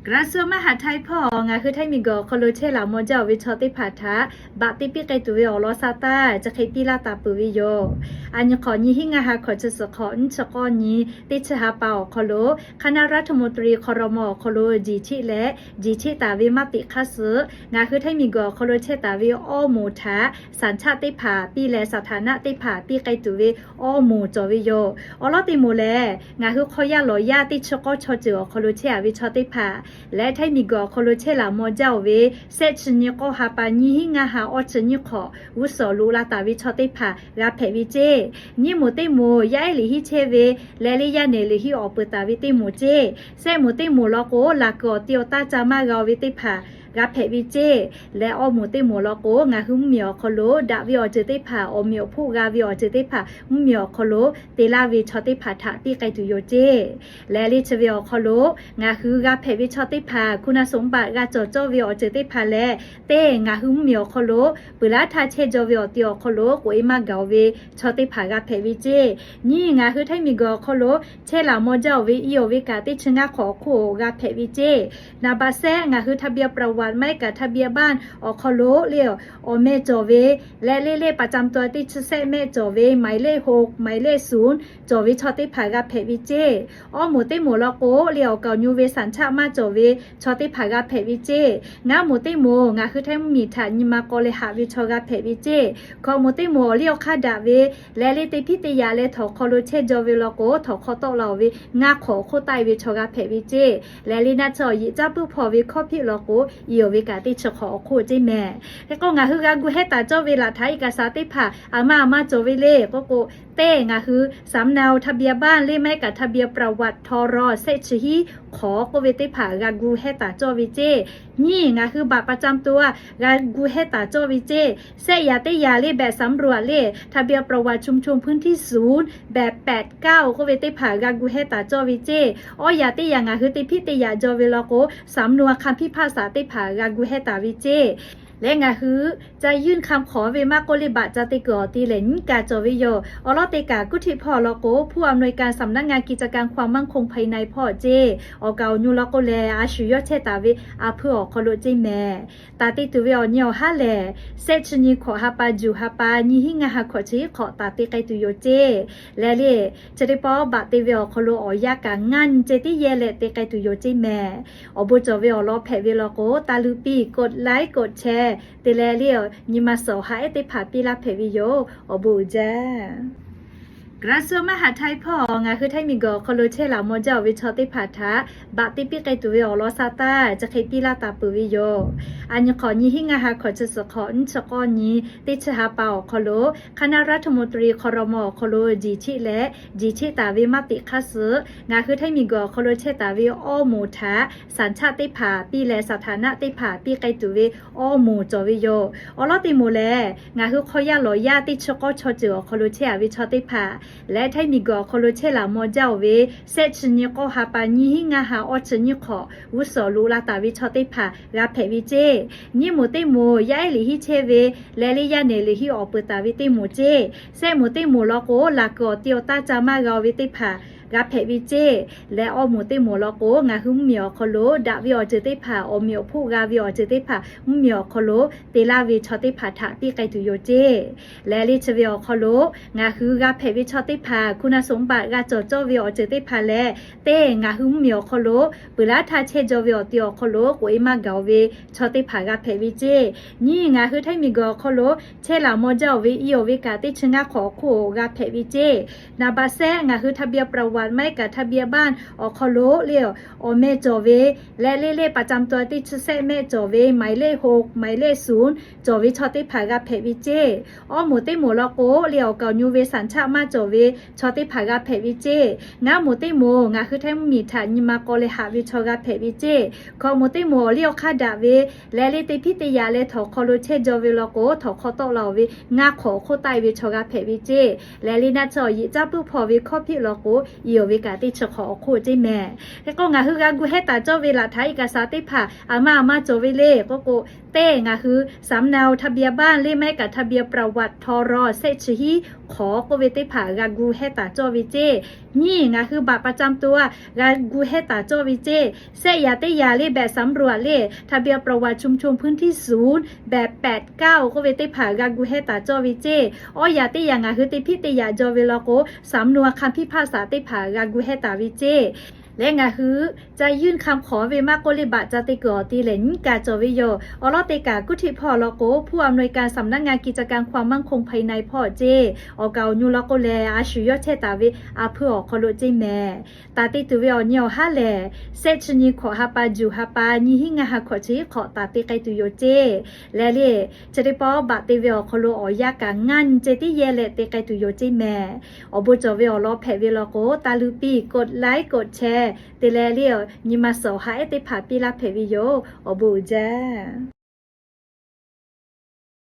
กระทรวงมหาดไทย hpawˇ ngaˬ hui Htaiˇ miˬguiˬ awˬ hk'aw lo chehˇ laˬ maw jaˇ-oˬ ve chaw teˇ hpaˍ htaꞈ baꞈ te piˇ k'ai tuˬ ve awˬ lawn sa taˇ chi hk'e piˇ laˇ taˍ peuˬ ve yoˬ. A nyi hk'awꞈ nyi hiˉ ngaˇ ha hkawꞈ chi suhˍ hk'awꞈ nyiˇ chi k'awˇ nyi teˇ chi ha pa awˬ hk'aw lo คณะรัฐมนตรี ครม. awˬ hk'aw lo jiˬ cheˆ leh jiˬ cheˆ taˍ ve maˇ teꞈ hk'aˇ suh ngaˬ hui Htaiˇ miˬguiˬ awˬ hk'aw lo chehˇ taˍ ve awˇ moˍ htaꞈ สัญชาติ teˇ hpaˍ piˇ leh สถานะ teˇ hpaˍ piˇ k'ai tuˬ ve awˇ moˍ cawˬ ve yoˬ. Awˬ lawn teˇ moˍ lehˬ, ngaˬ hui hk'aw yaˇ lawˬ yaˇ teˇ chi k'awˇ chaw ceuˬ awˬ hk'aw lo chehˇ-a ve chaw teˇ hpaˍ leh Htaiˇ miˬguiˬ awˬ hk'aw lo chehˇ laˬ maw jaˇ-oˬ ve shehˆ chi nyi k'awˇ ha pa nyiˇ hiˉ ngaˇ ha awˇ chi nyiˇ hk'awꞈ g'uˇ suhˍ lo la taˍ ve chaw teˇ hpaˍ g'a hpehꞈ ve ceˇ. Nyiˇ moˍ teˇ moˍ yaˇ ehˉ liꞈ hiˉ chehˇ ve leh leˇ yaˇ nehˬ liꞈ hiˉ awˬ peuˬ taˍ ve teˇ moˍ ceˇ. Shehˆ moˍ teˇ moˍ law k'o, laˬ kuiˬ awˬ ti awˬ taˇ ca maˇ g'a-o ve teˇ hpaˍ g'a hpehꞈ ve ceˇ. Leh awˇ moˍ teˇ moˍ law k'o, ngaˬ hui mvuhˇmiˬ awˬ hk'aw lo daꞈ ve awˬ ceuˬ teˇ hpaˍ, awˬ meꞈ awˬ hpoˆ g'a ve awˬ ceuˬ teˇ hpaˍ mvuhˇmiˬ awˬ hk'aw lo te laˇ ve chaw teˇ hpaˍ htaꞈ piˇ k'ai tuˬ yoˬ ceˇ. Leh leˇ chi ve awˬ hk'aw lo ngaˬ hui g'a hpehꞈ ve chaw teˇ hpaˍ คุณสมบัติ g'a cawˬ cawˇ ve awˬ ceuˬ teˇ hpaˍ lehˬ, teˇ ngaˬ hui mvuhˇmiˬ awˬ hk'aw lo peuˬ laˉ htaˇ chehˇ jaw ve awˬ ti awˬ hk'aw lo k'oꞈ e maˇ gaˬ-o ve chaw teˇ hpaˍ g'a hpehꞈ ve ceˇ. Nyiˇ ngaˬ hui Htaiˇ miˬguiˬ awˬ hk'aw lo chehˇ laˬ maw jaˇ-oˬ ve i awˬ ve kaꞈ teˇ chi ngaˇ hk'awꞈ awˬ hk'oˆ g'a hpehꞈ ve ceˇ. Naˍ baꞈ shehˆ ngaˬ hui ทะเบียนประวัติ maˇ heˆ kaꞈ ทะเบียนบ้าน awˬ hk'aw lo le awˬ meh cawˬ ve leh leˇ leˇ ประจำตัว teˇ chi shehˆ mehˆ cawˬ ve หมายเลขหก หมายเลขศูนย์ cawˬ ve chaw teˇ hpaˍ g'a hpehꞈ ve ceˇ. Awˇ moˍ teˇ moˍ law k'o, le awˬ kaoˬ nyu ve สัญชาติ maˇ cawˬ ve chaw teˇ hpaˍ g'a hpehꞈ ve ceˇ. Ngaˇ moˍ teˇ moˍ ngaˬ hui Htaiˇ mvuhˇmiˬ htaꞈ nyi ma k'aw leh haꞈ ve chaw g'a hpehꞈ ve ceˇ. Hkawꞈ moˍ teˇ moˍ awˬ liˇ awˬ hk'aˇ daꞈ ve leh leˇ teˇ hpiˉ teˇ yaꞈ leh htawnˍ hk'aw lo chehˇ jaw ve law k'o, htawnˍ hk'aw tawˆ la-oˬ ve ngaˇ hk'awꞈ awˬ hk'oˆ taˆ-e ve chaw g'a hpehꞈ ve ceˇ. Leh leˇ naˆ tsuhˇ awˬ yeꞈ caˇ puiˉ hpawˇ ve hkawˇ hpiˆ law k'o, i awˬ ve kaꞈ teˇ chi hk'awꞈ awˬ hk'oˆ ceˇ mehˍ. Hk'e k'o, ngaˬ hui g'a gu hehˉ taˍ cawˇ ve laꞈ htaꞈ iˉ kaꞈ sha teˇ hpaˍ aˬ ma aˬ ma cawˬ ve le k'oˆ k'o, teˇ ngaˬ hui สำเนาทะเบียนบ้าน le maˇ heˆ kaꞈ ทะเบียนประวัติ ทร shehˆ chi hiˉ hk'awꞈ k'oˆ ve teˇ hpaˍ g'a gu hehˉ taˍ cawˇ ve ceˇ. Nyiˇ ngaˬ hui บัตรประจำตัว g'a gu hehˉ taˍ cawˇ ve ceˇ. Shehˆ yaꞈ teˇ yaꞈ le ใบสำรวจ le ทะเบียนประวัติชุมชนพื้นที่ศูนย์ แบบแปดเก้า k'oˆ ve teˇ hpaˍ g'a gu hehˉ taˍ cawˇ ve ceˇ. Awˇ yaꞈ teˇ yaꞈ ngaˬ hui teˇ hpiˉ teˇ yaꞈ jaw ve law k'o, สำนวนคำพิพากษา teˇ hpaˍ g'a gu hehˉ taˍ ve ceˇ. Leh ngaˬ hui จะยื่นคำขอ ve maˇ k'oˆ le บัตร ca te kuiˬ awˬ ti lehˬ nyiˉ kaꞈ cawˬ ve yoˬ. Awˬ lawn teˇ kaꞈ kuˇ htiˆ hpawˇ law k'o, ผู้อำนวยการสำนักงานกิจการความมั่นคงภายใน hpawˇ ceˇ. Awˬ kaoˬ awˬ nyu law k'o lehˬ, a shu yawˇ chehˇ taˍ ve a hpuiˇ awˬ hk'aw lo ceˇ mehˍ. Taˍ te tuˬ ve awˬ nyi awˬ haˉ lehˬ, shehˆ chi nyi hkawꞈ ha pa juˬ ha pa nyiˇ hiˉ ngaˇ ha hkawꞈ chi hiˉ hk'awꞈ taˍ te k'ai tuˬ yoˬ ceˇ. Leh leˇ chi teˇ pawˆ baꞈ te ve awˬ hk'aw lo awˬ yanˇ kaꞈ ngaˇ nyi ceh tiˉ yehˇ leh te k'ai tuˬ yoˬ ceˇ mehˍ. Awˬ bon cawˬ ve awˬ lawn hpehꞈ ve law k'o, taˇ luˇ piˇ กดไลค์ กดแชร์ te leh le nyi ma suhˍ awˬ ha ehˉ teˇ hpaˍ piˇ laˇ hpehꞈ ve yoˬ. Awˬ bon uiˍ jaˇ. กระทรวงมหาดไทย hpawˇ ngaˬ hui Htaiˇ miˬguiˬ awˬ hk'aw lo chehˇ laˬ maw jaˇ-oˬ ve chaw teˇ hpaˍ htaꞈ baꞈ te piˇ k'ai tuˬ ve awˬ lawn sa taˇ chi hk'e piˇ laˇ taˍ peuˬ ve yoˬ. A nyi hk'awꞈ nyi hiˉ ngaˇ ha hkawꞈ chi suhˍ hk'awꞈ nyiˇ chi k'awˇ nyi teˇ chi ha pa awˬ hk'aw lo คณะรัฐมนตรี ครม. awˬ hk'aw lo jiˬ cheˆ leh jiˬ cheˆ taˍ ve maˇ teꞈ hk'aˇ suh ngaˬ hui Htaiˇ miˬguiˬ awˬ hk'aw lo chehˇ taˍ ve awˇ moˍ htaꞈ สัญชาติ teˇ hpaˍ piˇ leh สถานะ teˇ hpaˍ piˇ k'ai tuˬ ve awˇ moˍ cawˬ ve yoˬ. Awˬ lawn teˇ moˍ lehˬ, ngaˬ hui hk'aw yaˇ lawˬ yaˇ teˇ chi k'awˇ chaw ceuˬ awˬ hk'aw lo chehˇ-a ve chaw teˇ hpaˍ leh Htaiˇ miˬguiˬ awˬ hk'aw lo chehˇ laˬ maw jaˇ-oˬ ve shehˆ chi nyi k'awˇ ha pa nyiˇ hiˉ ngaˇ ha awˇ chi nyiˇ hk'awꞈ g'uˇ suhˍ lo la taˍ ve chaw teˇ hpaˍ g'a hpehꞈ ve ceˇ. Nyiˇ moˍ teˇ moˍ yaˇ ehˉ liꞈ hiˉ chehˇ ve leh leˇ yaˇ nehˬ liꞈ hiˉ awˬ peuˬ taˍ ve teˇ moˍ ceˇ. Shehˆ moˍ teˇ moˍ law k'o, laˬ kuiˬ awˬ ti awˬ taˇ ca maˇ g'a-o ve teˇ hpaˍ g'a hpehꞈ ve ceˇ. Leh awˇ moˍ teˇ moˍ law k'o, ngaˬ hui mvuhˇmiˬ awˬ hk'aw lo daꞈ ve awˬ ceuˬ teˇ hpaˍ, awˬ meꞈ awˬ hpoˆ g'a ve awˬ ceuˬ teˇ hpaˍ mvuhˇmiˬ awˬ hk'aw lo te laˇ ve chaw teˇ hpaˍ htaꞈ piˇ k'ai tuˬ yoˬ ceˇ. Leh leˇ chi ve awˬ hk'aw lo ngaˬ hui g'a hpehꞈ ve chaw teˇ hpaˍ คุณสมบัติ g'a cawˬ cawˇ ve awˬ ceuˬ teˇ hpaˍ lehˬ, teˇ ngaˬ hui mvuhˇmiˬ awˬ hk'aw lo peuˬ laˉ htaˇ chehˇ jaw ve awˬ ti awˬ hk'aw lo k'oꞈ e maˇ gaˬ-o ve chaw teˇ hpaˍ g'a hpehꞈ ve ceˇ. Nyiˇ ngaˬ hui Htaiˇ miˬguiˬ awˬ hk'aw lo chehˇ laˬ maw jaˇ-oˬ ve i awˬ ve kaꞈ teˇ chi ngaˇ hk'awꞈ awˬ hk'oˆ g'a hpehꞈ ve ceˇ. Naˍ baꞈ shehˆ ngaˬ hui ทะเบียนประวัติ maˇ heˆ kaꞈ ทะเบียนบ้าน awˬ hk'aw lo le awˬ meh cawˬ ve leh leˇ leˇ ประจำตัว teˇ chi shehˆ mehˆ cawˬ ve หมายเลขหก หมายเลขศูนย์ cawˬ ve chaw teˇ hpaˍ g'a hpehꞈ ve ceˇ. Awˇ moˍ teˇ moˍ law k'o, le awˬ kaoˬ awˬ nyu ve สัญชาติ maˇ cawˬ ve chaw teˇ hpaˍ g'a hpehꞈ ve ceˇ. Ngaˇ moˍ teˇ moˍ ngaˬ hui Htaiˇ mvuhˇmiˬ htaꞈ nyi ma k'aw leh haꞈ ve chaw g'a hpehꞈ ve ceˇ. Hkawꞈ moˍ teˇ moˍ awˬ liˇ awˬ hk'aˇ daꞈ ve leh leˇ teˇ hpiˉ teˇ yaꞈ leh htawnˍ hk'aw lo chehˇ jaw ve law k'o, htawnˍ hk'aw tawˆ la-oˬ ve ngaˇ hk'awꞈ awˬ hk'oˆ taˆ-e ve chaw g'a hpehꞈ ve ceˇ. Leh leˇ naˆ tsuhˇ awˬ yeꞈ caˇ puiˉ hpawˇ ve hkawˇ hpiˆ law k'o, i awˬ ve kaꞈ teˇ chi hk'awꞈ awˬ hk'oˆ ceˇ mehˍ. Hk'e k'o, ngaˬ hui g'a gu hehˉ taˍ cawˇ ve laꞈ htaꞈ iˉ kaꞈ sha teˇ hpaˍ aˬ ma aˬ ma cawˬ ve le k'oˆ k'o, teˇ, ngaˬ hui สำเนาทะเบียนบ้าน le maˇ heˆ kaꞈ ทะเบียนประวัติ htawˇ rawˇ แสะchi hiˉ ขอ k'oˆ ve teˇ hpaˍ g'a gu hehˇ taˍ cawˇ ve ceˇ. Nyiˇ, ngaˬ hui บัตรประจำตัว g'a gu hehˇ taˍ cawˇ ve ceˇ. Sehˆ yaꞈ teˇ yaꞈ le บัตรสำรวจ le ทะเบียนประวัติชุมชนพื้นที่ศูนย์ แบบแปดเก้า k'oˆ ve teˇ hpaˍ g'a gu hehˇ taˍ cawˇ ve ceˇ. Awˇ yaꞈ teˇ yaꞈ ngaˬ hui teˇ hpiˉ teˇ yaꞈ jaw ve law k'o, สำนวนคำพิพากษา teˇ hpaˍ g'a gu hehˇ taˍ ve ceˇ. Leh ngaˬ hui จะยื่นคำขอ ve maˇ k'oˆ le บัตร ca te kuiˬ awˬ te lehˬ nyiˉ ka cawˬ ve yoˬ. Awˬ lawn teˇ kaꞈ กรุงเทพ hpawˇ law k'o ผู้อำนวยการสำนักงานกิจการความมั่นคงภายใน hpawˇ ceˇ. Awˬ kaˍ awˬ nu law k'o lehˬ, a shu yawˇ chehˇ taˍ ve a hpui awˬ hk'aw lo ceˇ mehˍ. Taˍ te tuˬ ve awˬ nyi awˬ haˉ lehˬ, sehˆ chi nyi hkawꞈ ha pa juˬ ha pa nyiˇ hinˉ ngaˇ ha hkawꞈ chi hiˉ hk'awꞈ taˍ te k'ai tuˬ yoˬ ceˇ. Leh le, chi teˇ pawˆ บัตร te ve awˬ hk'aw lo awˬ yanˇ kaꞈ ngaˇ nyi ceh tiˉ yehˇ leh te k'ai tuˬ yoˬ ceˇ mehˍ. Awˬ bon cawˬ ve awˬ lawn hpehꞈ ve law k'o, taˇ luˇ piˇ กดไลค์ กดแชร์ te leh le, nyi ma suhˍ awˬ ha ehˉ teˇ hpaˍ piˇ laˇ hpehꞈ ve yoˬ. Awˬ bon uiˍ jaˇ.